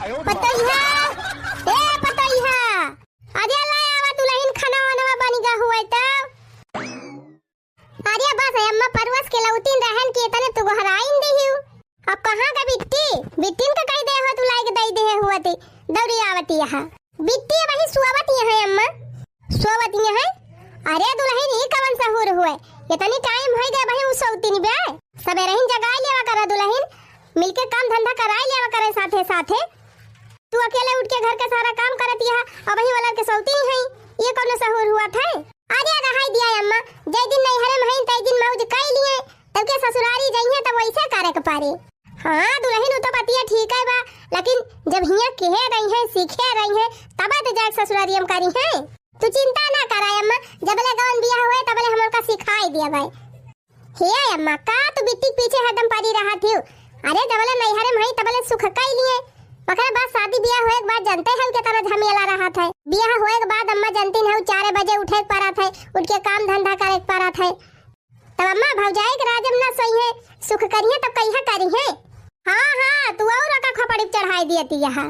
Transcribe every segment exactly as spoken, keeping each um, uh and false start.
पतोहिया, ए पतोहिया, अरे ला आवा दुलहिन, खाना वाना बनि गा हुआ तो। अरे बस अम्मा, परवस के लौटिन रहन कि इतने तू गोहराइन दिहिउ। अब कहाँ का बिट्टी? बिट्टिन का कहि देहो तू लाइके दइ देहे हुआ ती, दौरी आवती यहाँ। बिट्टी अबहीं सोवत यहाँ अम्मा। सोवत यहाँ? अरे दुलहिन, ई कवन सहूर हुए? इतनी टाइम होइ गए, अबहीं उ सौतिन बे। सबेरहिन जगाइ लेवा करा दुलहिन, मिलके काम धंधा कराइ लेवा करे साथे साथे। तू अकेले उठ के घर के सारा काम करत यहाँ, अबहीं वाला के सौतिन है, ये कौनो सहूर हुआ था? अरे रहाई दिया अम्मा, जय दिन नैहरे में हईन, तय दिन मौज कई लिए, तब के ससुरारी जइहे तब वैसे करे के पारे। हाँ दुलहिन, उ तो बतिया ठीक है बा, लेकिन जब हियाँ केहे रही है, सीखे रही है, तब तो जाके ससुरारी हम करी है। तू चिंता ना करा अम्मा, जबले गवन बियाह होए तबले हम उनका सिखाई दिया भाई। हे अम्मा, का तू बिट्टी के पीछे हरदम पड़ी रहत हिउ? अरे, जबले नैहरे में हई, तबले सुख कई लिए। मगर बस शादी बियाह होए के बाद जानते हैं केतना झमेला रहत है। बियाह होए के बाद अम्मा जानती हैं, चारे बजे उठे के पड़त है, उठ के काम धंधा करे के पड़त है। तब अम्मा भौजाई के राज में ना सोई है, सुख करिए तब कहिया करी है। हाँ, हाँ, तू और का खोपड़ी पे चढ़ाई दिए ती यहाँ।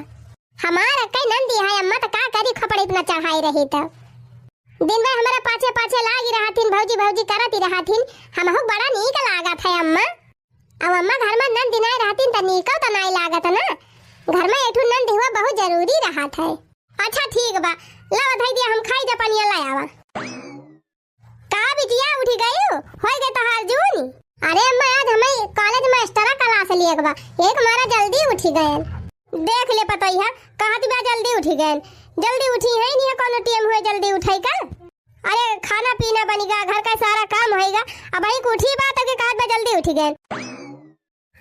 हमार अक्के नंदी है अम्मा, त का करी खोपड़ी पे ना चढ़ाई रही त। दिन भर हमारे पाछे पाछे लागी रहतिन, भौजी भौजी करत ही रहतिन, हमहू बड़ा नीक लागत है अम्मा। अब अम्मा घर में नंदी नाई रहतिन त नीको त नाई लागत ना, घर में एक ठो नंदी हुआ बहुत जरूरी रहत है। अच्छा ठीक बा, लावा धई दिया, हम खाई जा पनिया ला आवा। का बिटिया उठी गयू, होई गए तोहार जून? अरे अम्मा, आज हमें कॉलेज में एक्स्ट्रा क्लास लिए के बा, एक मारा जल्दी उठी गए। देख ले पतोहिया, कहत बा जल्दी उठी गए, जल्दी उठी है नहीं, कौनो टीएम हुए जल्दी उठाई का? अरे खाना पीना बनिगा, घर का सारा काम होइगा, अबहीं उठी बा तो के कहत बा जल्दी उठी गए।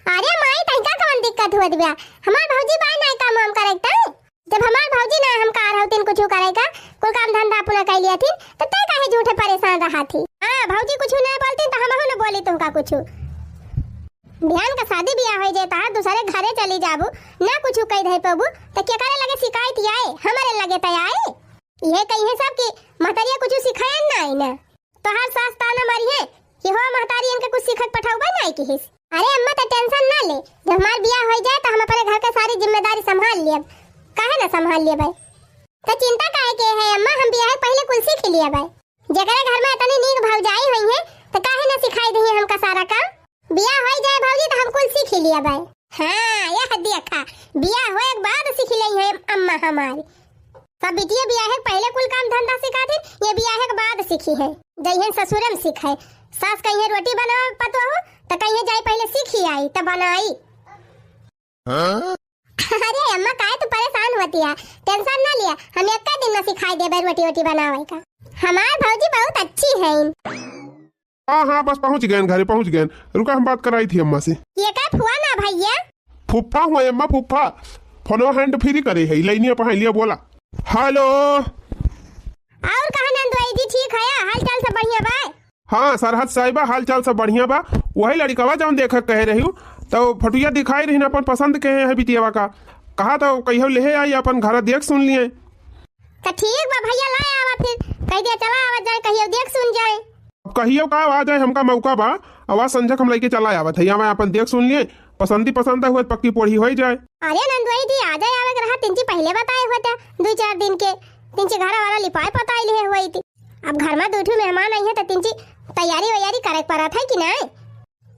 अरे माई, तनिका कौन दिक्कत हुआ दिव्या, हमार भौजी बाय ना काम वाम करे तय। जब हमार भौजी ना हम का रहतिन कुछ करे का, कुल काम धंधा अपना कर लिया थी, तो तय काहे झूठे परेशान रहा थी? हाँ, भौजी कुछ नहीं बोलती तो हम ना बोली तुमका कुछ। बिहान का शादी बियाह हो जाए तो दूसरे घरे चली जाबू, ना कुछ कह दे पाबू, तो क्या करे लगे शिकायत आए, हमारे लगे तो आए। ये कही है सब कि महतरिया कुछ सिखाए ना आई ना। तोहार सास ताना मारी है कि हो महतारी इनके कुछ सीखत पठाऊ बा नाई किहिस। अरे अम्मा, त टेंशन ना ले, जब हमार बियाह हो जाए तो हम अपने घर के सारी जिम्मेदारी संभाल लियब। काहे ना संभाल लियब? त चिंता काहे के है अम्मा, हम बियाह के पहले कुल सीख लियब। जेकरे घर में इतनी नीक भौजाई हुई है तो काहे ना सिखाई दही हमका सारा काम। बियाह हो जाए भौजी तो हम कुल सीख लियब। हाँ, यह देखा, बियाह होए के बाद सीख ले है अम्मा हमारी। सब बिटिया बियाहे के पहले कुल काम धंधा सिखाथिन, ये बियाहे के बाद सीखी है। जइहन ससुरे में सीखे। सास कहिए रोटी बनाओ पतोहू, त कहिए जाई पहले सीखी आई, त बनाई। हाँ? अरे अम्मा, काहे तू परेशान होती है? टेंशन ना लिया, हम एक दिन में सिखाई देबे रोटी वोटी बनावे का। हमार भौजी बहुत अच्छी है। हाँ, हाँ, बस पहुँच गए, घरे पहुँच गए। रुका, हम बात कराई थी अम्मा से। ये का फुआ ना भैया? फुफ्फा हुआ अम्मा, फुफ्फा। फोनो हैंड फ्री करे है, लाइनिया पर है, लिया बोला। हेलो। और कहा नंदोई जी, ठीक है? हाल चाल सब बढ़िया बा? हाँ, सरहद साहिबा, हाल चाल सब बढ़िया बा। वही लड़िकवा जौन देखा कहे रही, तो फटुया दिखाई रही ना, अपन पसंद के है बिटियावा का। कहा तो कहियो ले आई, अपन घर देख सुन लिए। तो ठीक बा भैया, ला आवा फिर, कह दिया चला आवा जाए, कहियो देख सुन जाए। अब कहियो का आ जाए, हमका मौका बा, आवाज संझक हम लइके चला आवत है, यहाँ अपन देख सुन लिए, पसंदी पसंद हुए, पक्की पोढ़ी हो जाए। अरे नंदुआई जी, आ जाए, आवे के रहा, तिनची पहले बताए होते, दो चार दिन के, तिनची घर वाला लिपाए पताए लिए हुई थी। अब घर में दो ठो मेहमान आई है, तो तिनची तैयारी वैयारी करे के पड़त है कि नहीं?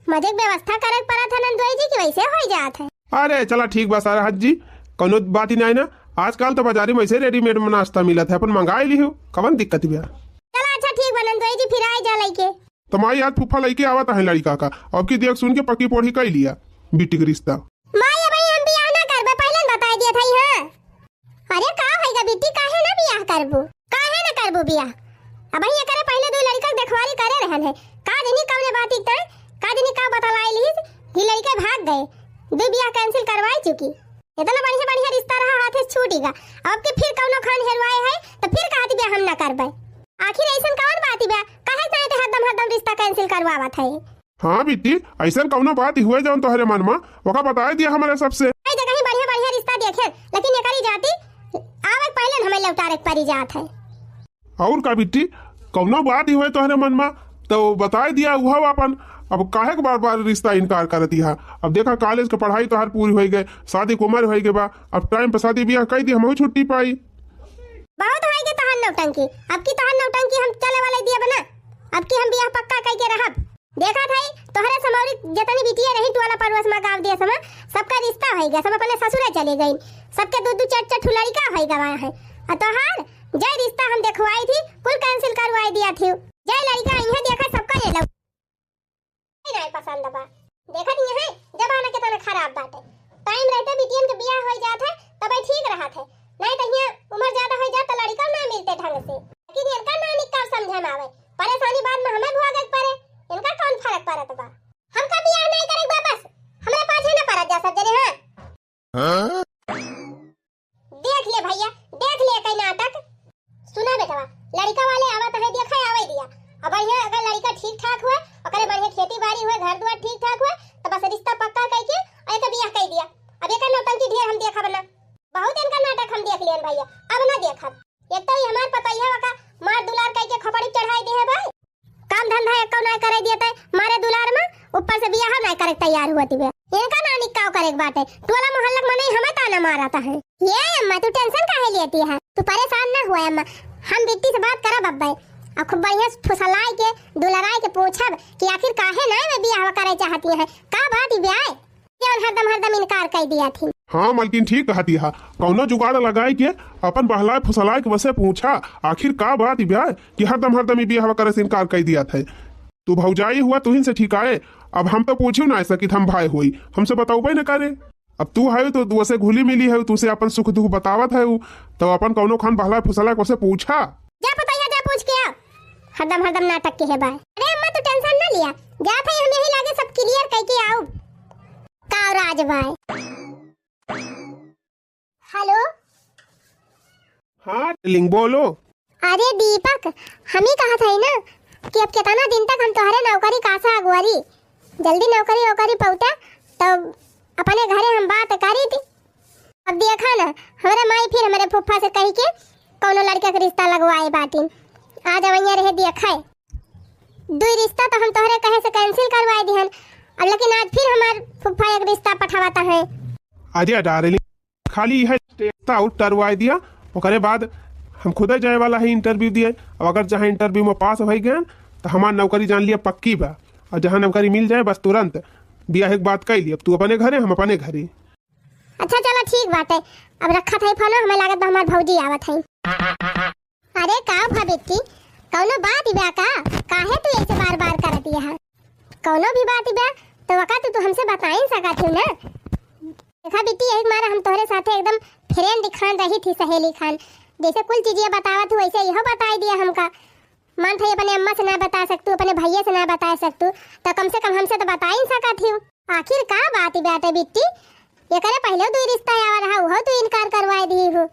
मजे के व्यवस्था करे के पड़त है नंदुआई जी, कि वैसे हो जात है? अरे चला ठीक बा सरहद जी, कौनो बात ही नहीं ना। आजकल तो बाजारी में ऐसे रेडीमेड में नाश्ता मिलत है, अपन मंगाई लिहू, कवन दिक्कत बा? चला अच्छा ठीक बा नंदोई जी, फिर आए जा लइके। तो माई आज फूफा लइके आवत है लड़िका का, अब की देख सुन के पक्की पोढ़ी कई लिया बिट्टी के रिश्ता। माई अब हम बियाह ना करबे, पहले न बताई दिया था। हाँ। अरे का होइगा बिट्टी, काहे ना बियाह करबू? काहे ना करबू बियाह? अब ही एकरे पहले दो लड़िका के देखवारी करे रहन है। का जनी कवने बात इकता, का जनी का बतलाई लीस, ही लड़िका भाग गए। दो बियाह कैंसिल करवाई चुकी। इतना बढ़िया बढ़िया रिश्ता रहा, हाथे छूटी गा। अब के फिर कौनो खान हेरवाए है, तो फिर कहती बे हम ना करबे। आखिर ऐसन कौन बात बा, काहे चाहे ते हरदम हरदम रिश्ता कैंसिल करवावत है? हाँ बिट्टी, ऐसन कौनो बात हुए जौन तोहरे मन में, ओका बताए दिया हमारे सबसे। कई जगह ही बढ़िया बढ़िया रिश्ता देखे, लेकिन एकरी जाति आवे के पहले हमें लौटारे के परी जात है। और का बिट्टी, कौनो बात हुए तोहरे मन में, तो बताए दिया उहो अपन, अब काहे के बार बार रिश्ता इनकार करत हिया? अब देखा, कॉलेज के पढ़ाई तोहार पूरी होइ गए, शादी के उमर होइ गए बा, अब टाइम पे शादी बियाह कइ दी, हमहू छुट्टी पाई। बहुत होइ गए तोहार नौटंकी, अब की तोहार नौटंकी हम चले वाले दिया बना, अब की हम बियाह पक्का कइ के रहब। देखा था तोहरे समौरी जितनी बिटिया रही टोला पड़ोस में, गाँव देश में, सबका रिश्ता होइ गए, सब अपने ससुरे चले गई, सबके दो दो चार चार ठो लड़िका होइ गवा है। और तोहार जय रिश्ता हम देखवाई थी, कुल कैंसिल करवाई दिया थी। जय लड़िका इहे देखा सबका ले लो। नहीं पसंद बा। देखत नहीं है जमाना कितना खराब बाटे। टाइम रहते बिटियन के बियाह होइ जात है तबे ठीक रहत है, नहीं तो हियाँ उम्र ज्यादा होइ जात तो लड़िका ना मिलते ढंग से। लेकिन इनका नानी का समझे में आवे, परेशानी बाद में हमें भोगे के पड़े, इनका कौन फर्क पड़त बा? हमका बियाह नहीं करे के बा, बस हमरे पाछे ना पड़त जा सब जने। हाँ, हाँ? देख ले भैया, देख ले कई नाटक। सुना बेटवा, लड़िका वाले आवत है, देखा आवे दिया। अब बढ़िया अगर लड़िका ठीक ठाक हुए, ओकरे बढ़िया खेती बाड़ी हुए, घर दुआर ठीक ठाक हुए, तो बस रिश्ता पक्का कइ के और एक बियाह कइ दिया। अब एक नौटंकी ढेर हम देखब ना, बहुत इनका नाटक हम देख लियन भैया, अब ना देखब। एक तो ये हमार पतोहिया का मार दुलार कइ के खोपड़ी चढ़ाई दे है भाई। काम धंधा एको नाय करे दिए तै मारे दुलार में, ऊपर से बियाह नाय करे तैयार हुआ तिबे। इनका नानी काव करे के बाटे, टोला मोहल्ला के मनई हमें ताना मारत है। ये अम्मा, तू टेंशन काहे लेती है? तू परेशान ना हुआ अम्मा, हम बिट्टी से बात करब अब्बे, आ खूब बढ़िया से फुसलाए के, दुलराए के पूछब कि आखिर काहे नाय वे बियाह करे चाहती है, का बात ही ब्याह? जवन हरदम हरदम इनकार कइ दिया थी। हाँ मलकिन, ठीक कहती हा। कौनो जुगाड़ लगाए के अपन बहलाए फुसलाए के वसे पूछा, आखिर का बात ब्याह कि हरदम हरदम ई बियाह करे से इनकार कइ दिया थे। तू भौजाई हुआ, तुहिन से ठीक आए। अब हम तो पूछू ना सकित, हम भाई हुई, हमसे बतौबे न करे। अब तू है तो वसे घुली मिली है, तुसे अपन सुख दुख बतावत है, तो अपन कौनो खान बहलाए फुसलाए के वसे पूछा। जा पतैया, जा पूछ के आ। हरदम हरदम नाटक के है बाय। अरे अम्मा, तू टेंशन ना लिया, जा थे हम यही लागे सब क्लियर कइ के आउब। का राज बाय। हेलो। हाँ डार्लिंग, बोलो। अरे दीपक, हम ही कहत हई ना कि अब कितना दिन तक हम तोहरे नौकरी कासा अगुवारी, जल्दी नौकरी वोकरी पौता, तब अपने घरे हम बात करी थी। अब देखा ना, हमरे माई फिर हमरे फूफा से कही के कौनो लड़का के रिश्ता लगवाए बाटिन। आज अवैया रहे देखा है, दुई रिश्ता तो हम तोहरे कहे से कैंसिल करवाए दिहन, अब लेकिन आज फिर हमार फूफा एक रिश्ता पठावता है। अरे डार्लिंग, खाली यह रिश्ता आउट करवाए दिया, ओकरे बाद हम खुदे जाए वाला है इंटरव्यू दिए। अब अगर जहाँ इंटरव्यू में पास हो गए तो हमार नौकरी जान लिया पक्की बा, और जहाँ नौकरी मिल जाए बस तुरंत बियाह के बात कइ लिया। अब तू अपने घरे, हम अपने घरे। अच्छा चला ठीक बाटे, अब रखत हई फोन, हमें लागत बा हमार भौजी आवत हई। अरे का भा बिट्टी, कौनो बात बा का? काहे तू ऐसे बार बार करत यह? कौनो भी बात बा तो वका तू, तू हमसे बताइन सकत हू ना। देखा बिट्टी, यही मारे हम तोहरे साथे एकदम फ्रेंड खान रही थी, सहेली खान, जैसे कुल चीजिया बतावत हूँ वैसे इहो बताई दिया हमका। मान था अपने अम्मा से ना बता सकतू, अपने भैया से ना बता सकतू, तो कम से कम हमसे तो बताइन सकत हू। आखिर का बात बाटे बिट्टी, एकरे पहले दुई रिश्ता आवा रहा, उहो तू इनकार करवाए दी हू।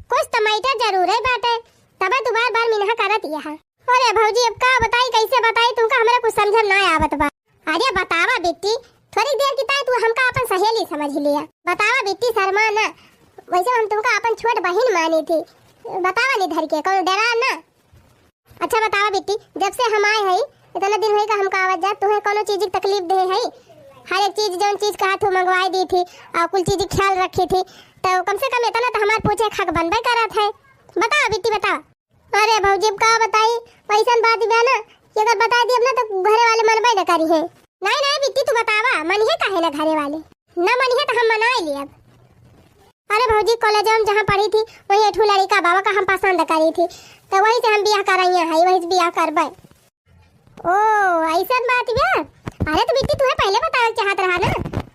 कुछ तो मैटर जरूर है बाटे, तबे तू बार बार मिनहा करत यह। अरे भौजी, अब का बताई, कैसे बताई तुमका, हमरा कुछ समझ में ना आवत बा। अरे बतावा बिट्टी, थोड़ी देर की ताई तू हमका अपन सहेली समझ लिया। बतावा बिट्टी, शर्मा ना, वैसे हम तुमका अपन छोट बहिन मानी थी। बतावा नहीं धर के, कौन डरा ना। अच्छा बतावा बिट्टी, जब से हम आए हई, इतना दिन होई का हमका आवत जात, तुहे कौनो चीज की तकलीफ दे हई? हर एक चीज, जौन चीज कहा तू मंगवाई दी थी, और कुल चीज ख्याल रखी थी, तो कम से कम इतना तो हमार पूछे के हक बनबे करत है। बतावा बिट्टी, बतावा। अरे भौजी, अब का बताई, वैसन बात बा ना कि अगर बताई दियब ना तो घरे वाले मनबे न करी है। नहीं, नहीं बिट्टी, तू बतावा, मनिहे काहे ना घरे वाले? ना मनिहे तो हम मनाई लियब। अरे भौजी, कॉलेज में जहाँ पढ़ी थी, वहीं एठू लड़िका बा, वका हम पसंद करी थी, तो वही से हम बियाह करइया है, वही से बियाह करबे। ओ, ऐसन बात बा? अरे तो बिट्टी, तुहे पहले बतावे के चाहत रहा ना,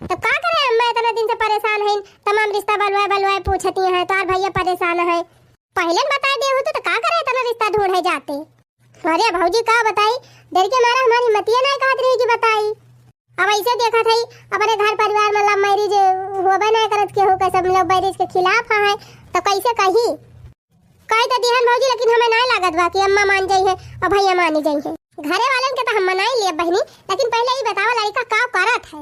तब का करे, अम्मा इतना दिन से परेशान है, तमाम रिश्ता बलवाए बलवाए पूछती हैं, तार भैया परेशान है, पहले न बताए दे होते तो का करे इतना रिश्ता ढूंढे जाते। अरे भौजी का बताई, डर के मारा हमारी हिम्मतिया नहीं कहत रही कि बताई। अब ऐसे देखत हई, अपने घर परिवार में लव मैरिज होबे नहीं करत, केहू के सब लव मैरिज के खिलाफ है, तो कैसे कही? कही तो दिहन भौजी, लेकिन हमें नहीं लागत बा कि अम्मा मान जाई है और भैया मानी जाई है। घरे वालन के तो हम मनाई लिए बहनी, लेकिन पहले ये बतावा लड़का का करत है,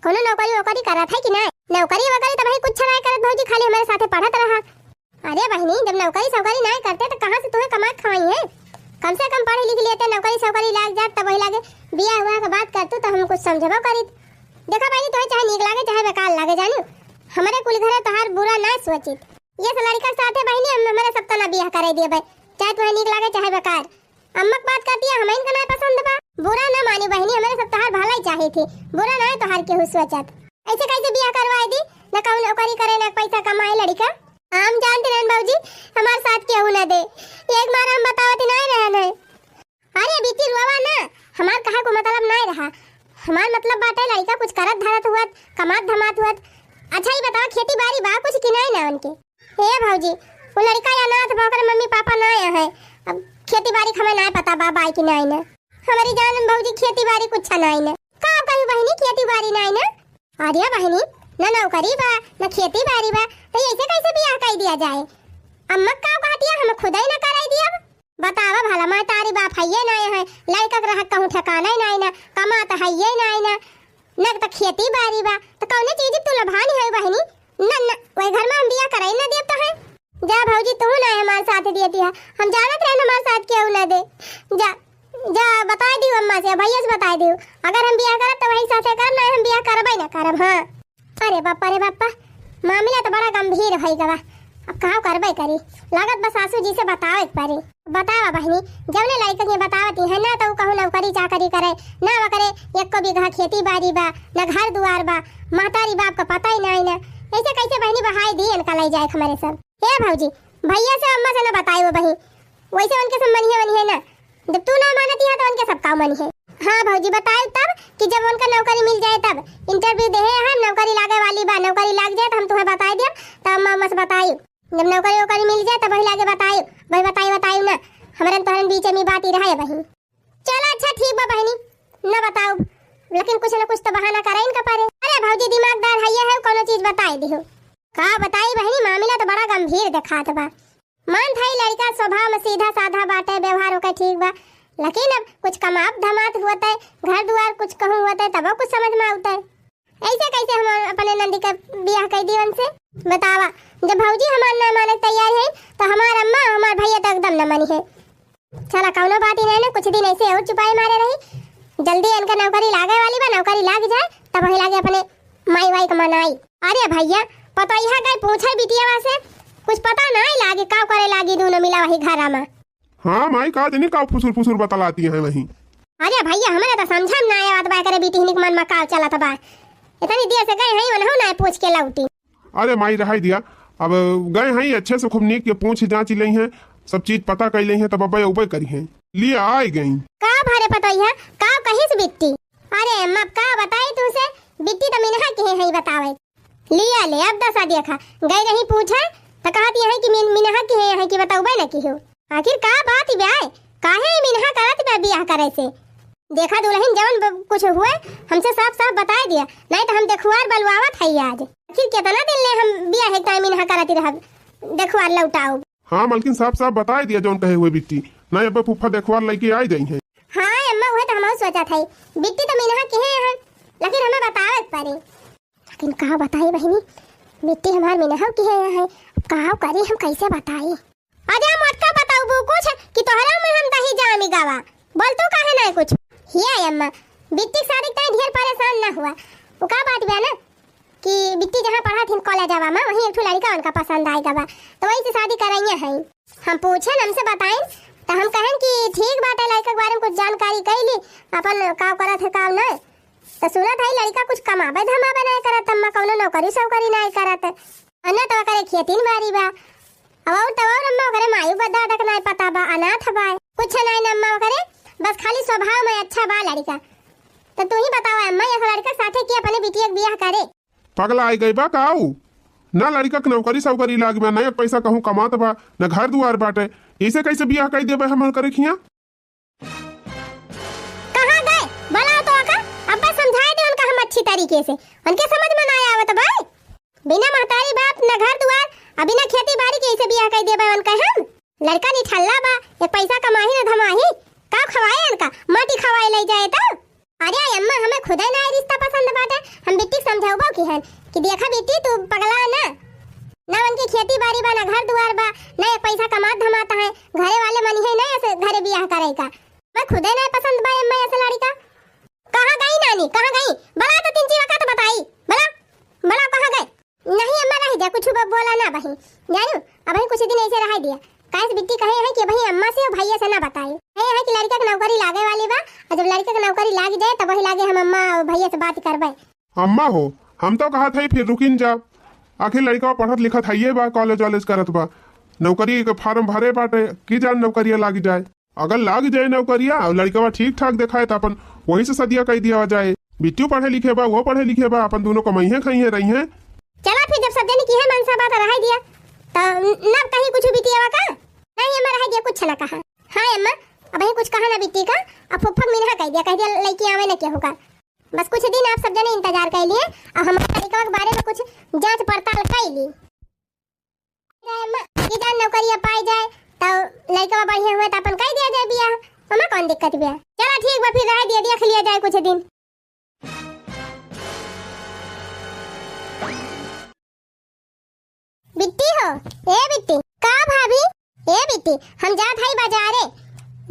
कोनो नौकरी वोकरी करत है कि नहीं? नौकरी वोकरी तो भाई कुछ नहीं करत भौजी, खाली हमारे साथे पढ़त रहा। अरे बहिनी, जब नौकरी सौकरी नाय करते तो कहाँ से तुहे कमा के खवाई है? कम से कम पढ़ लिख लेते, नौकरी सौकरी लाग जात तब वही लागे बियाह हुआ के बात करतू तो हम कुछ समझबो करीत। देखा बहिनी, तोहे चाहे नीक लागे चाहे बेकार लागे, जानू, हमरे कुल घरे तोहार बुरा ना सोचित। ये से लड़का के साथे बहिनी हम, हमरे सब तना बियाह करे दिए बे, चाहे तोहे नीक लागे चाहे बेकार। अम्मा के बात करती है, हमइन का ना पसंद बा। बुरा ना मानी बहिनी, हमरे सब तोहार भलाई चाहे थी, बुरा ना है तोहार केहू सोचत। ऐसे कैसे बियाह करवाए दी? न कहूँ नौकरी करे, न पैसा कमाए लड़का। हम जानते रहन बाबूजी, हमार साथ केहू ना दे। एक बार हम बतावत ही ना रहन है। अरे बिट्टी रोवा ना, हमार कहा को मतलब ना रहा। हमार मतलब बाटे लड़का कुछ करत धरत हुअत, कमात धमात हुअत। अच्छा ही बताओ, खेती बाड़ी बा कुछ कि नहीं ना उनके? ए भौजी, वो लड़का अनाथ बा, ओकर मम्मी पापा ना आए हैं। अब खेती बाड़ी के हमें ना पता बा, बाई कि नहीं ना। हमारी जान भौजी खेती बाड़ी कुछ ना है ना। का कही बहिनी, खेती बाड़ी ना है ना? अरे बहिनी, ना नौकरी बा, ना खेती बाड़ी बा, तो ऐसे कैसे बियाह कर दिया जाए? अम्मा का कहती है, हम खुद ही ना कराई दिया। बतावा भला, महतारी बाप हइये नाय है, लड़का के रहत कहूँ ठिकाना ही नाय ना, कमात हइये नाय ना, न त खेती बाड़ी बा, त कौने चीज तू लभानी है बहिनी? न, न, वही घर में हम बियाह कराई न देब त है। जा भौजी, तू ना हमार साथ देती है, हम जानत रहन हमार साथ केहू ना दे। जा, जा बताए दियो अम्मा से, भैया से बताए दियो, अगर हम बियाह करब त वही साथे करब, ना हम बियाह करबे ना करब। हाँ। अरे बापा रे बापा, मामला तो बड़ा गंभीर होइ गवा। अब का करबे करी, लागत बा सासू जी से बतावे के पड़ी। बतावा बहिनी, जौने लड़का के बतावती है ना, तो ऊ कहूँ नौकरी चाकरी करे, ना ओकरे एको बीघा खेती बाड़ी बा, ना घर दुआर बा, महतारी बाप का पता ही नहीं ना। ऐसे कैसे बहिनी बहाई दी इनका ले जाए हमारे सब? हे भौजी, भैया से अम्मा से ना बताई वो बहिन, वैसे उनके सब मनिहे वनिहे ना। जब तू ना मानती है तो उनके सब का मनिहे। हाँ भौजी, बताए तब कि जब उनका नौकरी मिल जाए तब। इंटरव्यू देहे हम, नौकरी लागे वाली बा, नौकरी लाग जाए तो हम तुम्हें बताए देब, तब अम्मा अम्मा से बताई। जब नौकरी वोकरी मिल जाए तब वही लागे बताई, वही बताई बताई ना। हमारे तोहरन बीच में बात ही रहा है बहिन। चला अच्छा ठीक बा बहिनी, न बताउब, लेकिन कुछ न कुछ तो बहाना करे इनका परे। अरे भौजी दिमागदार है, ये है कोनो चीज बताई दिहो। का बताई बहिनी, मामला तो बड़ा गंभीर देखात बा। मान थाई लड़का स्वभाव में सीधा साधा बाटे, व्यवहार ओके ठीक बा, लेकिन अब कुछ कमात धमात होते, घर दुआर कुछ कहूँ होते, तबो कुछ समझ में आउते। ऐसे कैसे हम अपने नंदी का बियाह कर दी उनसे? बतावा, जब भौजी हमार ना माने के तैयार है, तो हमार अम्मा, हमार भैया तो एकदम न मानी है। चला, कौनो बात ही नहीं ना, कुछ दिन ऐसे और चुपाई मारे रही, जल्दी इनका नौकरी लागे वाली बा, नौकरी लाग जाए, तब वही लागे अपने माई वाई के मनाई। अरे भैया, पतोहिया गए पूछे बिटियावा से, कुछ पता नहीं लागे, का करे लागी दोनों मिला वही घरा में। हाँ माई, का जनी का फुसुर फुसुर बतलाती हैं वहीं। अरे भैया, हमरे तो समझा में ना आवत बा, एकरे बिटिहनी के मन में का चलत बा। इतनी देर से गए हैं, उन्हों ना पूछ के लौटी। अरे माई, रहाई दिया, अब गए हैं, अच्छे से खूब नीक के पूछ जांच लई हैं, सब चीज पता कर लई हैं, तब अब्बे उबे करी हैं। लिए आए गई। का भरे पतोहिया, का कहिस बिट्टी? अरे अम्मा, का बताई तुमसे, बिट्टी तो मिनहा के हैं बतावे। लिया ले, अब दसा देखा, गए रही पूछे, तो कहत यहाँ कि मिन-, मिनहा के हैं, यहाँ की बताउबे न की हो। आखिर का बात बा, काहे ई मिनहा करत बा बियाह करे से? देखा दुल्हन, जवन ब-, कुछ हुए, हमसे साफ साफ बताए दिया, नहीं तो हम देखुआर बलवावत है आज। आखिर कितना दिन ले हम बियाह एक टाइम मिनहा करत रहब, देखुआर लौटाओ। हाँ मलकिन, साफ साफ बताए दिया जौन कहे हुए बिट्टी, नहीं अब फूफा देखवार लइके आई जाई हैं। हाँ अम्मा, उहे तो हमहू सोचत है, बिट्टी तो मिनहा के हैं, लेकिन हमें बतावे के पड़ी। लेकिन का बताई बहिनी, बिट्टी हमार मिनहा के हैं, अब का करी, हम कैसे बताई? अरे मोटका, बताउबू कुछ कि तोहरा में हम दही जामी गवा, बोल तू काहे नहीं कुछ? हिया अम्मा, बिट्टी के शादी के तई ढेर परेशान ना हुआ, वो का बात बा ना, कि बिट्टी जहाँ पढ़त हिन कॉलेजवा में, वहीं एक ठो लड़का उनका पसंद आए गवा, तो वही से शादी कराइए हैं। हम पूछेन, हमसे बताइन, तो हम कहेन कि ठीक बाटे, लड़का के बारे में कुछ जानकारी कई ली, अपन का करत है, का नहीं। तो सुनत है लड़का कुछ कमाबे धमाबे नहीं करत, अम्मा कौनो नौकरी सौकरी नहीं करत, अन्ना तो करे खेती बाड़ी बा, अब और तब और अम्मा ओकरे मायू बा दादा के नाय पता बा, अनाथ बा, कुछ नाय ना अम्मा ओकरे, बस खाली स्वभाव में अच्छा बा लड़का। तो तू ही बतावा अम्मा, ये लड़का साथे के अपने बिटिया के बियाह करे? पगला आई गई बा का ऊ? ना लड़का के नौकरी सौकरी लाग बा, ना एक पैसा कहूँ कमात बा, ना घर दुआर बाटे, इसे कैसे बियाह कर देबे हम ओकरे खिया? कहाँ गए? बुलाओ तो आकर, अब्बे समझाए दे उनका हम अच्छी तरीके से। उनके समझ में ना आवत बा। बिना महतारी बाप, न घर दुआर, आ बिना खेती बाड़ी के इसे बियाह कर देबे उनका हम। लड़का निठल्ला बा, एक पैसा कमाही न धमाही, का खवाए उनका? माटी खवाए ले जाए तो? अरे अम्मा, हमें खुदे ना ये रिश्ता पसंद बाटे, हम बिट्टी के समझाउबो की हन कि देखा बिट्टी, तू पगला ना, ना उनकी खेती बाड़ी बा, ना घर दुआर बा, ना एक पैसा कमात धमात है, घरे वाले मनिहे ना ऐसे घरे बियाह करे का। मैं खुदे नहीं पसंद बा अम्मा ऐसे लड़का। कहाँ गई? बला तो तीन चीज का तो बताई। बला, बला कहाँ गए? नहीं अम्मा, रह जा, कुछ ब-, बोला ना बहिन। जानू, अबहीं कुछ दिन ऐसे रह दिया। काहे से बिट्टी कहे है कि अबहीं अम्मा से और भैया से ना बताई। कहे है कि लड़का के नौकरी लागे वाली बा, और जब लड़का के नौकरी लाग जाए, तब वही लागे हम अम्मा और भैया से बात करबे। अम्मा हो, हम तो कहत हई फिर रुकिन जाब। आखिर लड़िकवा पढ़त लिखत हइये बा, कॉलेज वॉलेज करत बा, नौकरी के फार्म भरे बाटे, की जान नौकरिया लाग जाए। अगर लाग जाए नौकरिया और लड़िकवा ठीक ठाक देखाए त अपन वही से सदिया कई दिया जाए। बिट्टियो पढ़े लिखे बा, वो पढ़े लिखे बा, अपन दोनों कमइहें खइहें रहिहें। चला फिर जब सब जनी की है मनसा बात रहाई दिया, त न कहीं कुछ बिटियावा का? नहीं, हमें रहाई दिया, कुछ ना कहा। हाँ अम्मा, अबहीं कुछ कहा ना बिट्टी का, अब फुफ्फक मिनहा कह दिया, कह दिया लइकी आवे ना केहू का। बस कुछ दिन आप सब जने इंतजार कर लिए, अब हमारे लड़िकवा के बारे में कुछ जांच पड़ताल कर ली। अम्मा, ये जान नौकरिया पाई जाए, तो लड़िकवा बढ़िया हुए तो अपन कर दिया जाए बियाह, हमें कौन दिक्कत बिया। चला ठीक बा, फिर रह दिया, देख लिया जाए कुछ दिन। बिट्टी हो, ए बिट्टी। का भाभी? ए बिट्टी, हम जात हई बाजारे,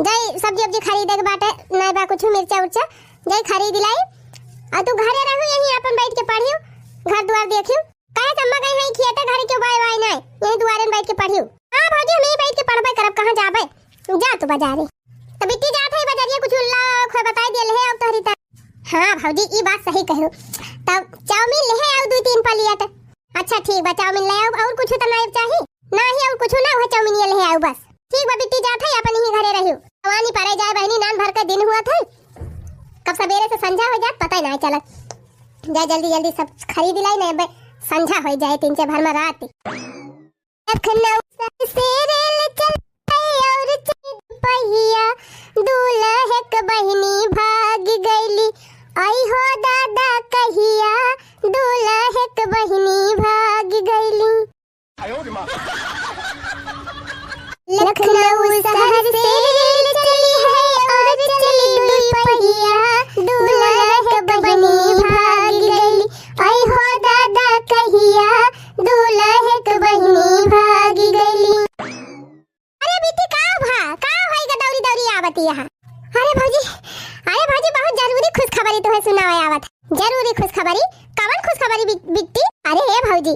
जाई सब्जी उब्जी खरीदे के बाटे, नहीं बा कुछ मिर्चा उर्चा, जाई खरीद लाई। आ तू घरे रहू, यहीं अपन बैठ के पढ़ियो, घर दुआर देखियो। काहे से अम्मा गई हैं खेते, घरे क्यों बाय बाय नहीं, यहीं दुआरे में बैठ के पढ़ियो। हाँ भौजी, हम यहीं बैठ के पढ़बे करब, कहाँ जाबे, जा तू बाजारे। तो बिट्टी जात हई बाजारिया, कुछ उल्ला खोए बताई दिया ले, अब तोहरी त हाँ भौजी, ई बात सही कहो। तब चाउमीन ले आओ दो तीन प्लेट। अच्छा ठीक बा, चाउमीन ले आओ, और कुछ तो नहीं चाहिए? नहीं, और कुछ ना, वह चाउमीन ये ले आओ बस। ठीक बा बिट्टी, जात है अपन ही घरे रहियो। जवानी परे जाए बहनी, नान भर के दिन हुआ था, कब सवेरे से संझा हो जात पता ही नहीं चलत। जा जल्दी जल्दी सब खरीद लाई, नहीं बे संझा हो जाए, तीन चार भर में रात। लखनऊ से रेल चली और चली पहिया, दूल्हे क बहिनी भाग गईली। आई हो दादा कहिया, दूल्हे क बहिनी भाग गईली। लखनऊ शहर से रेल चली है और चली दुई पहिया, दूल्हे क बहिनी भाग गईली। आई हो दादा कहिया, दूल्हे क बहिनी भाग गईली। अरे बिट्टी, का भा? का होई ग दौरी दौरी आवत यहाँ? अरे भौजी, अरे भौजी, बहुत जरूरी खुशखबरी तुम्हें सुनावे आवत है। जरूरी खुशखबरी? कवन खुशखबरी बि-, बिट्टी? अरे ए भौजी,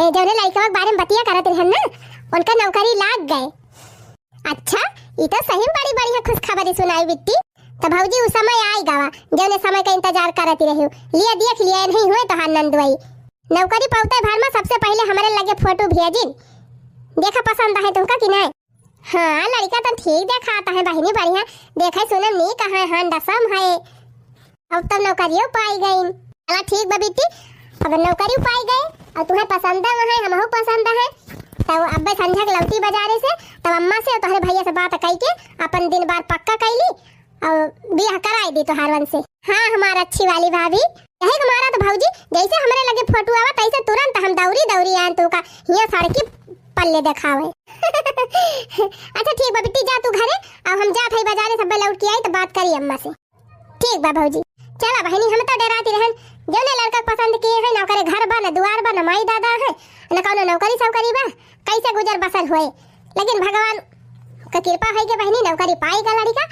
ए जौने लइकवा के बारे में बतिया करत रहन ना, उनका नौकरी लाग गए। अच्छा, ई तो सही में बड़ी बढ़िया खुशखबरी सुनाई बिट्टी। तो भौजी, उ समय आई गवा, जौने समय का इंतजार करत रही। लिया देख लिया, नहीं हुए तोहार नंदुआई। नौकरी पौते भर में सबसे पहले हमारे लगे फोटो भेजिन। देखा पसंद है तुमका कि नहीं? हाँ, लड़का तो ठीक देखात है बहिनी, बढ़िया देखे सुने नीक है, handsome है। अब तब नौकरियो पाई गई। चला ठीक बा बिट्टी, अब नौकरी पाई गए और तुम्हें पसंद है, हमहू पसंद है। तब अब संझा के लौटी बाजारे से, तब अम्मा से और तोहरे भैया से बात कई के अपन दिन बार पक्का कैली और बियाह कराई दी तोहार वन से। हाँ, हमार अच्छी वाली भाभी, यही हमारा तो भौजी, जैसे हमरे लगे फोटो आवा, तैसे तुरंत हम दौरी दौरी आन तो का हिया सड़की पल्ले देखावे। अच्छा ठीक बा बिट्टी, जा तू घरे, अब हम जात हई बाजारे, सब लौट के आई तो बात करी अम्मा से। ठीक बा भौजी, चला बहनी, हम तो डराती रहन, जौने लड़का के पसंद किए हैं, ना ओकरे घर बा, ना दुआर बा, ना माई दादा है, ना कौनो नौकरी सौकरी बा, कैसे गुजर बसर होए। लेकिन भगवान का कृपा है कि बहनी नौकरी पाई गा लड़का,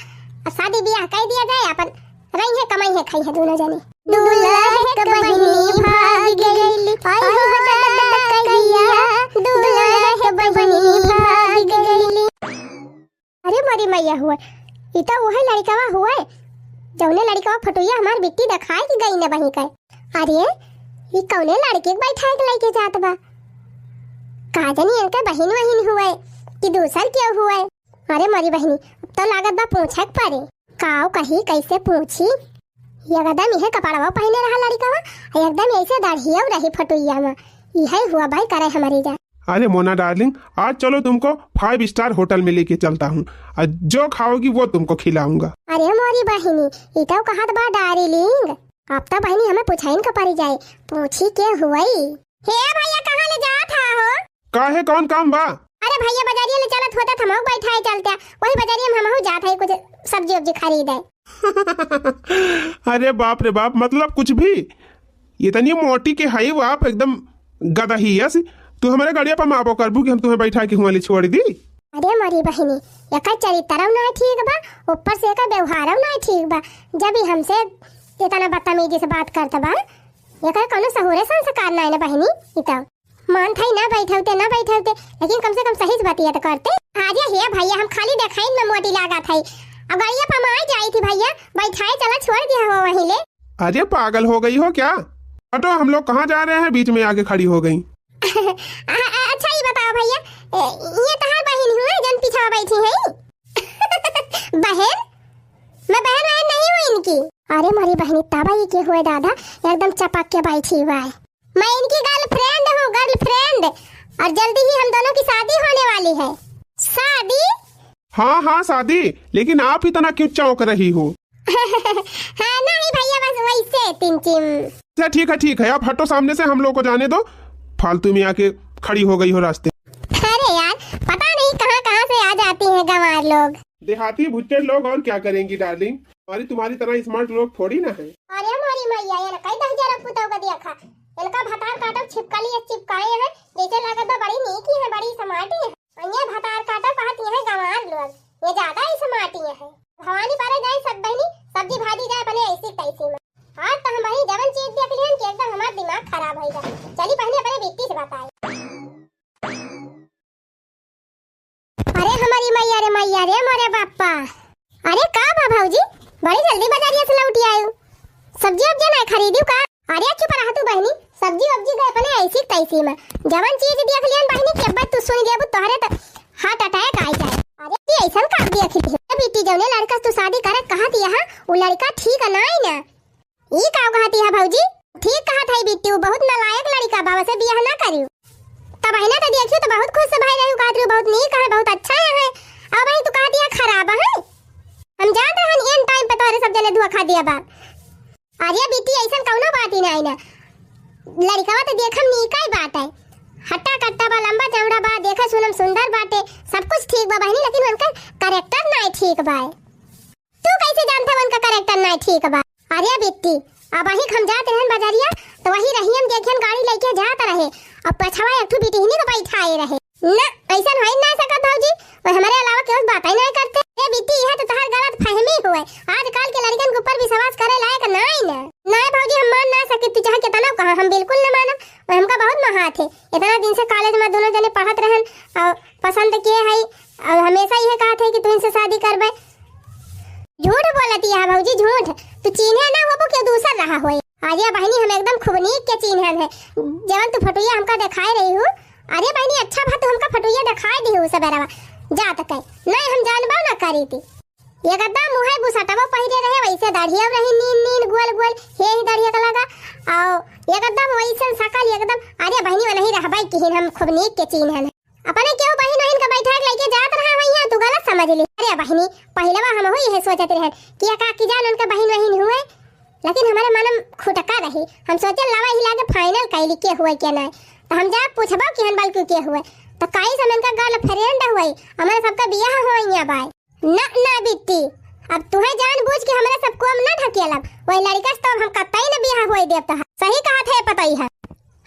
और शादी ब्याह कर दिया जाए, अपन रही है, कमाई है, खाई है दोनों जने। दूल्हे के बहिनी भाग गइली, आई हो दादा कहिया, दूल्हे के बहिनी भाग गइली। अरे मोरी मैया हुए, ई तो उहे लड़िकवा हुए, जौने लड़िकवा फटुइया हमार बिट्टी देखाए के गई न बही के। अरे, ई कौने लड़के के बैठाए के लेके जात बा? का जानी इनके बहिन वहिन हुए कि दूसर केहू हुए। अरे मोरी बहिनी, अब तो लागत बा पूछे के पड़े। काव कही, कैसे पूछी? एकदम इहे कपड़वा पहने रहा लड़िकवा, एकदम ऐसे दढ़ियव रही फटुइया में। इहे हुआ भाई करे हमारी जा। अरे मोना डार्लिंग, आज चलो तुमको फाइव स्टार होटल में लेके चलता हूँ, और जो खाओगी वो तुमको खिलाऊंगा। अरे मोरी बहिनी, ई तो कहत बा डार्लिंग, अब तो बहिनी हमें पूछाइन के पड़ी जाए, पूछी के हुई। हे भैया, कहाँ ले जात हा हो? काहे, कौन काम बा? अरे भैया, बजारिया ले चलत होता, थमोक बैठाए चलते, वही बजारिया में हमहू जात है कुछ सब्जी उब्जी खरीदे। अरे बाप रे बाप, मतलब कुछ भी। इतनी मोटी के हई बाप, एकदम गदही यस। तू हमारे गाड़िया पर मापो करबू कि हम तुम्हें बैठा के हुआ ले छोड़ दी? अरे मोरी बहिनी, एकर चरित्रव ना ठीक बा, ऊपर से एकर व्यवहारव ना ठीक बा। जब ही हमसे केतना बदतमीजी से बात करत बा। एकर कौनो सहूरे संस्कार नाई ना बहिनी, ई तो। मानत हई ना बैठौते, ना बैठौते, लेकिन कम से कम सही से बतिया तो करते। अरे हे भैया, हम खाली देखाइन में मोटी लागत हई। अब गाड़िया पर हम आ जाई थी भैया, बैठाए चला छोड़ दिया हो वहीं ले। अरे पागल हो गई हो क्या? हटो, हम लोग कहाँ जा रहे हैं, बीच में आके खड़ी हो गई। अ-, अ-, अच्छा ये बताओ भैया, ए, ये तहार बहिन हुए जन पीछा बैठी है? बहन? मैं बहन वहन नहीं हूँ इनकी। अरे मोरी बहनी, तब ये के हुए दादा, एकदम चपक के बैठी हुआ है। मैं इनकी गर्लफ्रेंड हूँ, गर्लफ्रेंड। और जल्दी ही हम दोनों की शादी होने वाली है। शादी? हाँ, हाँ, शादी। लेकिन आप इतना क्यों चौंक रही हो? हाँ, नहीं भैया, बस वैसे तिनचिम। अच्छा, ठीक है, ठीक है, आप हटो सामने से, हम लोग को जाने दो। फालतू में आके खड़ी हो गई हो रास्ते। अरे यार, पता नहीं कहाँ कहाँ से आ जाती हैं गंवार लोग। देहाती भुच्चड़ लोग और क्या करेंगी डार्लिंग, हमारी तुम्हारी तरह स्मार्ट लोग थोड़ी ना है। अरे मोरी मैया, ये कई दस हजार पुतौ का देखा, इनका भतार काटो छिपकली चिपकाए हैं, जैसे लागत बा बड़ी नीकी है, बड़ी स्मार्ट है। ये भतार काटो कहत ये है गंवार लोग, ये ज्यादा स्मार्ट ये है। भवानी पारे जाए सब बहिनी, सब्जी भाजी जाए बने ऐसी तैसी में। आज तो हम बहिनी जवन चीज देख लिहन कि एकदम हमार दिमाग खराब हो गया। चली बहिनी अपने बिट्टी से बताई। अरे हमारी मैया रे मैया रे मोरे बापा। अरे का बा भौजी, बड़ी जल्दी बाजारिया से लौटी आयु, सब्जी उब्जी नहीं खरीदू का? अरे चुप रह तू बहिनी, सब्जी उब्जी गए अपने ऐसी तैसी में, जवन चीज देख लियन बहिनी कि अब तू सुन लेबू तोहरे तो हार्ट अटैक आई जाए। अरे ये ऐसन का देख ली है बिट्टी, जौने लड़का से तू शादी करे कहत यहाँ, वो लड़का ठीक है ना, ना? ई का कहती है भौजी? ठीक कहत है बिट्टी, उ बहुत नालायक लड़िका बा, वसे बियाह ना करियो। तब बहिना तो देखियो तो बहुत खुश से भाई रही, कहत रही बहुत नीक है, बहुत अच्छा है। अब भाई तू कहती है खराब है। हम जानत रहन एन टाइम पे तोहरे सब जने धोखा दिया बा। अरे बिट्टी ऐसन कौनो बात ही नहीं ना, लड़िकवा तो देखम नीका ही बात है, हट्टा कट्टा बा, लंबा चौड़ा बा, देखे सुनम सुंदर बाटे, सब कुछ ठीक बा बहिनी, लेकिन उनका कैरेक्टर नहीं ठीक बा। तू कैसे जानत है उनका कैरेक्टर नाय ठीक बा? अरे बिट्टी, अबहीं हम जात रहन बजरिया, तो वही रहियन देखियन गाड़ी लइके जात रहे, और पछवा एक ठो बिटिहनी को बैठाए रहे। ना, ऐसन होइ ना सकत भौजी, वो हमारे अलावा केहू से बात ही नहीं करते। ए बिट्टी, यह तो तहार गलत फहमी हुए। आजकल के लड़कन के ऊपर विश्वास करे लायक नाय ना। नाय भौजी, हम मान ना सके, तू चाहे कितना कहा, हम बिल्कुल ना मानब। वो हमका बहुत महात है। इतना दिन से कॉलेज में दोनों जने पढ़त रहन और पसंद किए है, और हमेशा यह कहत है कि तू इनसे शादी करबे। झूठ बोलती है भौजी, झूठ। तू चीन्हे ना होबो, केहू दूसर रहा होए। अरे बहिनी, हम एकदम खूब नीक के चीन्हन है। जवन तू फोटोया हमका देखाए रही हूँ, अरे बहिनी, अच्छा भा तू हमका फोटोया देखाए दी हूँ सबेरवा। जा तक है। नहीं, हम जानबो ना करी थी। एकदम मुहे बुसटवा पहिरे रहे, वैसे दाढ़िया रही नीन नीन गोल गोल, हे ही दाढ़िया का लगा। आओ, एकदम वैसे सकल एकदम। अरे बहिनी, वो नहीं रहबाई किहिन, हम खूब नीक के चीन्हन है। अपने केहू बहिन वहिन के बैठा के लइके जात रहा होइहैं, तू गलत समझ ली। अरे बहिनी, पहिलवा हमहू इहे सोचत रहन कि एकाकी जान उनके बहिन वहिन हुए, लेकिन हमरे मन में खुटका रही। हम सोचे लावा ही लागे फाइनल कैली के हुए के नाय, तो हम जा पूछबो कि हन बल्कि के हुए, तो कही से हम इनका गर्लफ्रेंड हुए, हमारे सबका बियाह हुआ बाय। ना, ना बिट्टी, अब तुहे जानबूझ के हमरे सब कोम ना ढकेलब। वही लड़िका से तो अब हम कतई ना बियाह होए देब तोहार। सही कहत है पतई है,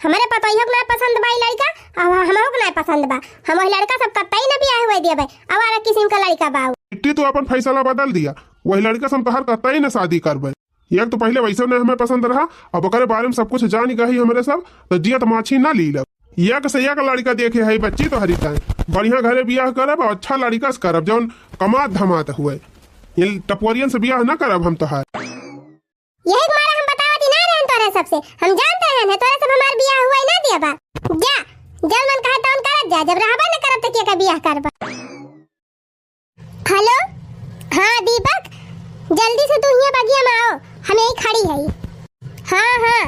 हमरे पतोहियो के ना पसंद बा ई लड़िका, अब हमहू के ना पसंद बा। हम वही लड़िका सब कतई ना बियाह होए देबे, आवारा किस्म का लड़िका बा उ। बिट्टी, तू अपन फैसला बदल दिया, वही लड़िका से हम तोहार कतई ना शादी करबे। एक तो पहिले वैसे ना हमें पसंद रहा, अब ओकरे बारे में सब कुछ जान गई हमरे सब, तो जियत माछी ना लीलब। एक से एक लड़िका देखे है बच्ची तोहरी ताई। बढ़िया घरे बियाह करब और अच्छा लड़िका से करब, जौन कमात धमात हुए। ये टपोरियन से बियाह ना करब हम तोहार। यही के मारे हम बतावत ही ना रहन तोरे सबसे। हम जानत रहन है तोरे सब हमार बियाह हुआ ही ना दिया बा। जा, जब मन कहे तौन करत जा, जब रहबा ना करब तो के का बियाह करबा। हेलो, हाँ दीपक, जल्दी से तू हियाँ बगिया में आओ, हम यहीं खड़ी है। हाँ, हाँ,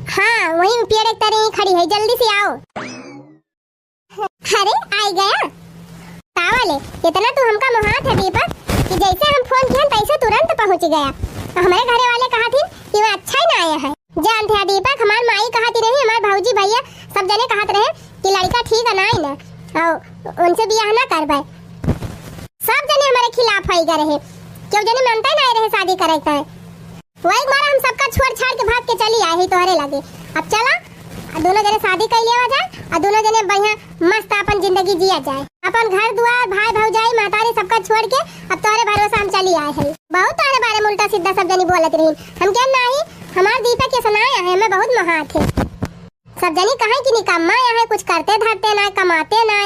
हाँ, वहीं पेड़ एक तरे यहीं खड़ी है, जल्दी से आओ। अरे, आई गया। का वाले, इतना तू हमका मोहात है दीपक, कि जैसे हम फोन किहन तैसे तुरंत पहुँच गया। हमरे घरे वाले कहा थी कि वह अच्छा ही ना आया है। जानत है दीपक, हमार माई कहत रही, हमार भौजी भैया सब जने कहत रहे कि लड़िका ठीक है ना, ना, और उनसे बियाह ना करबे। सब जने हमारे खिलाफ होई गए रहे, केहू जने मानता ही ना रहे शादी करे के। वही मारे हम सबका छोड़ छाड़ के भाग के चली आई ही तोहरे लगे। अब चला, आ दोनों जने शादी कर लिया जाए, आ दोनों जने बढ़िया मस्त अपन जिंदगी जिया जाए, अपन घर दुआर, भाई भौजाई, महतारी सबका छोड़ के अब तोहरे भरोसा हम चली आए हैं। बहुत तोहरे बारे में उल्टा सीधा सब जनी बोलत रही। हम कहे नाही, हमार दीपक के सुनाए है, हमें बहुत महात है। सब जनी कहे कि निकम्मा है, कुछ करते धरते ना, कमाते ना,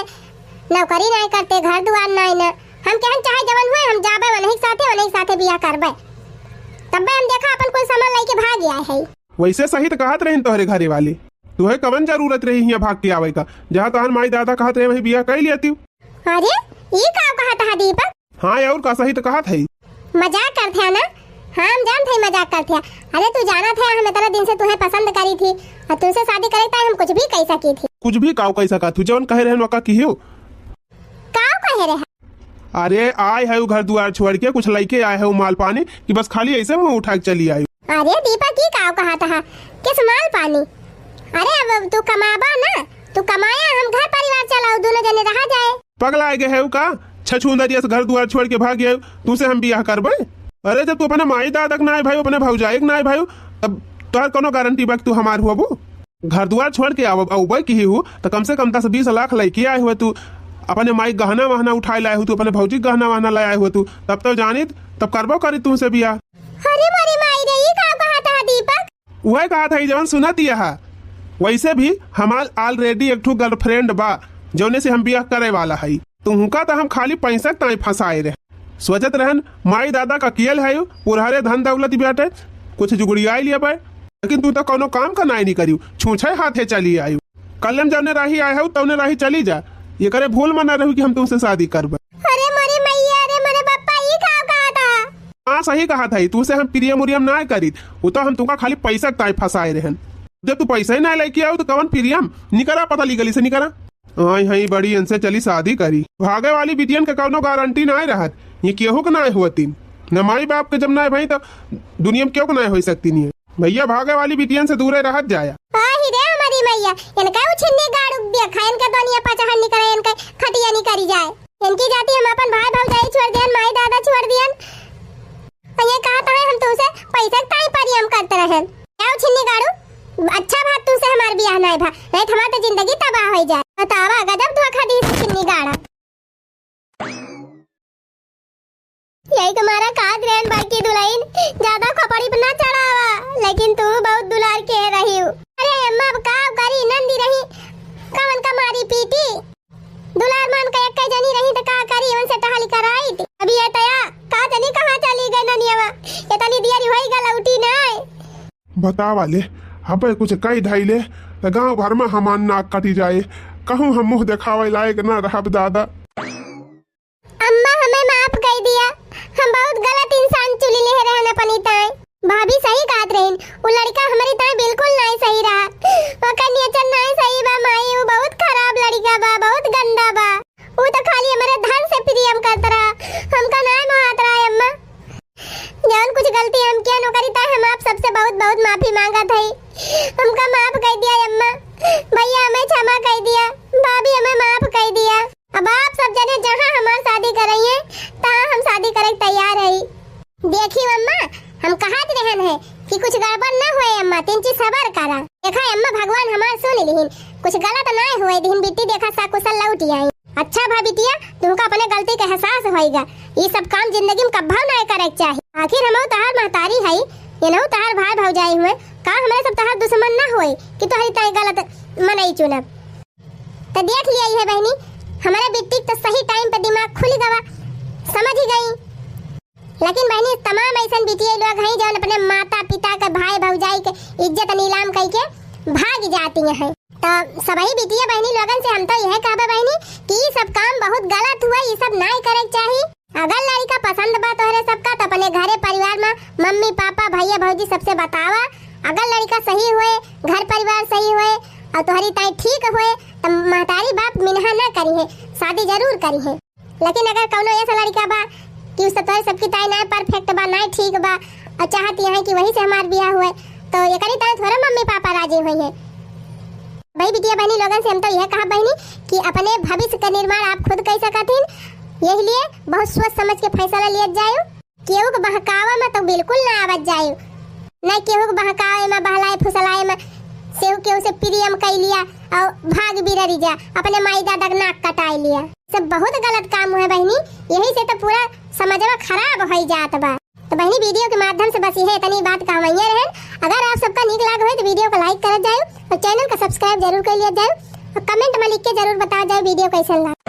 नौकरी ना करते, घर दुआर ना ना। हम कहन चाहे जवन हुए, हम जाबे वनही के साथे, वनही के साथे बियाह करबे। तब्बे हम देखा अपन कुल सामान लेके भाग आए है। वैसे सही तो कहत रही तोहरे घरे वाली, तुहे कवन जरूरत रही हियाँ भाग के आवे का? जहाँ तोहर माई दादा कहत रहे वहीं बियाह कर लिया तू। अरे, ई का कहत है दीपक? हाँ, और का सही तो कहत है। मजाक करत है ना? हाँ, हम जानत है मजाक करत है। अरे, तू जानत है हम इतना दिन से तुहे पसंद करी थी और तुमसे शादी करे ताई हम कुछ भी कह सकी थी। कुछ भी काव कह सका तू? जवन कहे रहन वका किहियो। काव कहे रहे? अरे, आए है उ घर दुआर छोड़ के, कुछ लइके आए है उ माल पानी कि बस खाली ऐसे मुँह उठा के चली आई। अरे दीपक, ई काव कहत है? किस माल पानी? अरे, अब तू कमाबा ना, तू कमाया, हम घर परिवार चलाओ, दोनों जने रहा जाए। पगला आए गए है उ का? छछूंदरिया से घर दुआर छोड़ के भाग गए, तुमसे हम बियाह करबे? अरे, जब तू अपने माई दादा के नाय भाई, अपने भौजाई के नाय भाई, तब तोहर कोनो गारंटी बा कि तू हमार हुआ? घर दुआर छोड़ के आव-, अउबे किही हु, त कम से कम दस बीस लाख लइके आए हुए तू। अपने माई गहना वहना उठाए लाए हु तू, अपने भौजी गहना वहना ले आए हुए तू, तब तो जानित, तब करबो करी तुमसे बियाह। अरे मोरी माई रे, ई का कहत है दीपक? उहे कहत है जवन सुनत यह। वैसे भी हमार already एक ठो girlfriend बा, जौने से हम बियाह करे वाला है। तुमका तो हम खाली पैसा के ताई फंसाए रहे। सोचत रहन, माई दादा का कियल है, पुरहरे धन दौलत बाटे, कुछ जुगड़ियाई लिया बे। लेकिन तू तो कौनो काम का नाई नहीं करियो, छूछे हाथे चली आयु। कल हम जौने राही आए हो, तौने राही चली जा। ये करे भूल मना रहू कि हम तुमसे शादी करबे। अरे मोरे मैया, अरे मोरे पप्पा, ई का कहत है? हाँ, सही कहत है, तुमसे हम प्रियम उरियम ना करीत, वो तो हम तुमका खाली पैसा के ताई फंसाए रहन। जब तू पैसा ही ना लेके आओ तो कवन प्रियम? निकरा पता ली गली से, निकरा। आई हई बड़ी, इनसे चली शादी करी। भागे वाली बिटियन के कौनो गारंटी नाय रहत, ये केहू के नाय होतिन। न माई बाप के जब नाय भई, तब दुनिया में केहू के नाय होई सकती नहीं है। भैया, भागे वाली बिटियन से दूरे रहत जाया। आही रे हमारी मैया, इनका उ छिन्नी गाड़ू देखा, इनका दुनिया पचहन निकरे, इनका खटिया निकरी जाए। इनकी जाति हम अपन भाई भौजाई छोड़ दियन, माई दादा छोड़ दियन। और ये कहत है हम तुमसे पैसा के ताई प्रियम करत रहन। आओ छिन्नी गाड़ू, अच्छा बात तुमसे हमार बियाह नाय भा, नहीं तो हमार तो जिंदगी तबाह हो जाए। बतावा, गजब धोखा दी छिन्नी गाड़ा। यही तुम्हारा काज रहन बाकी दुल्हन, ज्यादा खोपड़ी पे ना चढ़ावा, लेकिन तू बहुत दुलार के रही हो। अरे अम्मा, अब का करी, नंदी रही, कवन का मारी पीटी। दुलार मान के एक्के जनी रही त का करी, उनसे टहल कराई। अभी ये तया का जनी कहाँ चली गई ननियावा, इतनी देर होई गल लौटी नाय। बतावा ले, अबे कुछ कही धई ले, त गांव भर में हमार नाक कटी जाए, कहूँ हम मुँह देखावे लायक ना रहब दादा। अम्मा, हमें माफ कर दिया, हम बहुत गलत इंसान चुनी ले रहन अपनी ताई। भाभी सही कहत रहिन, उ लड़का हमरी ताई बिल्कुल नाय सही रहा, ओकर नेचर नाय सही बा माई, उ बहुत खराब लड़का बा, बहुत गंदा बा। उ तो खाली हमरे धन से प्रेम करत रहा, हमका नाय मोहात रहा अम्मा। जौन कुछ गलती हम किया नौकरी ताई, हम आप सबसे बहुत बहुत माफी मांगत हई, हमका माफ कर दिया अम्मा। भैया हमें क्षमा कर दिया, भाभी हमें माफ कर दिया। अब आप सब जने जहाँ हमार शादी करइए, तहाँ हम शादी करे के तैयार हई। देखी अम्मा, हम कहत रहन है कि कुछ गड़बड़ न होए अम्मा, तीन चीज सबर करा। देखा अम्मा, भगवान हमार सुन लिहिन, कुछ गलत ना होए दिहिन बिट्टी, देखा सकुशल लौट आई। अच्छा भा बिटिया, तुमका अपने गलती के एहसास होइगा, ये सब काम जिंदगी में कब्बो ना करे के चाही। आखिर हमहू तहार महतारी हई, इनहू तहार भाई भौजाई हुए, का हमरे सब तहार दुश्मन ना होए कि तोहरी ताई गलत मनई चुनब। त देख लिया है बहनी, हमरे बिट्टी के तो सही टाइम पे दिमाग खुल गवा, समझ गई। लेकिन बहनी, तमाम ऐसन बिटिया लोग हैं जौन अपने माता पिता के, भाई भौजाई के इज्जत नीलाम करके भाग जाती हैं। तो सबही बिटिया बहनी लोगन से हम तो यह कहबे बहनी कि ई सब काम बहुत गलत हुआ, ई सब नाय करे के चाही। अगर लड़का पसंद बा तोहरे सबका, तो अपने घरे परिवार में मम्मी पापा भैया भौजी सबसे बतावा। अगर लड़का सही हुए, घर परिवार सही हुए और तोहरी ताई ठीक हुए, तो महतारी बाप मिनहा ना करी है, शादी जरूर करी है। लेकिन अगर कौनो ऐसा लड़का बा कि उससे तोहरे सबकी ताई ना परफेक्ट बा, ना ठीक बा और चाहती है कि वही से हमार बियाह हुए, तो एकरी ताई थोड़ा मम्मी पापा राजी हुई है। भाई बिटिया बहनी लोगन से हम तो यह कहा बहनी कि अपने भविष्य का निर्माण आप खुद कर सकत हिन, यही लिए बहुत सोच समझ के फैसला लियत जायो। केहू के बहकावा में तो बिल्कुल ना आवत जायो, ना केहू के बहकावे में, बहलाए फुसलाए में सेहू केहू से प्रेम कइ लिया और भाग बिररी जा, अपने माई दादा के नाक कटाइ लिया। सब बहुत गलत काम हुए बहिनी, यही से तो पूरा समाजवा खराब होइ जात बा। तो बहिनी, video के माध्यम से बस यह इतनी बात कहवइया रहन। अगर आप सबका नीक लाग होई तो video को like करत जाओ और channel का subscribe जरूर कर लिया जाओ और comment में लिख के जरूर बता जाओ video कैसन लाग।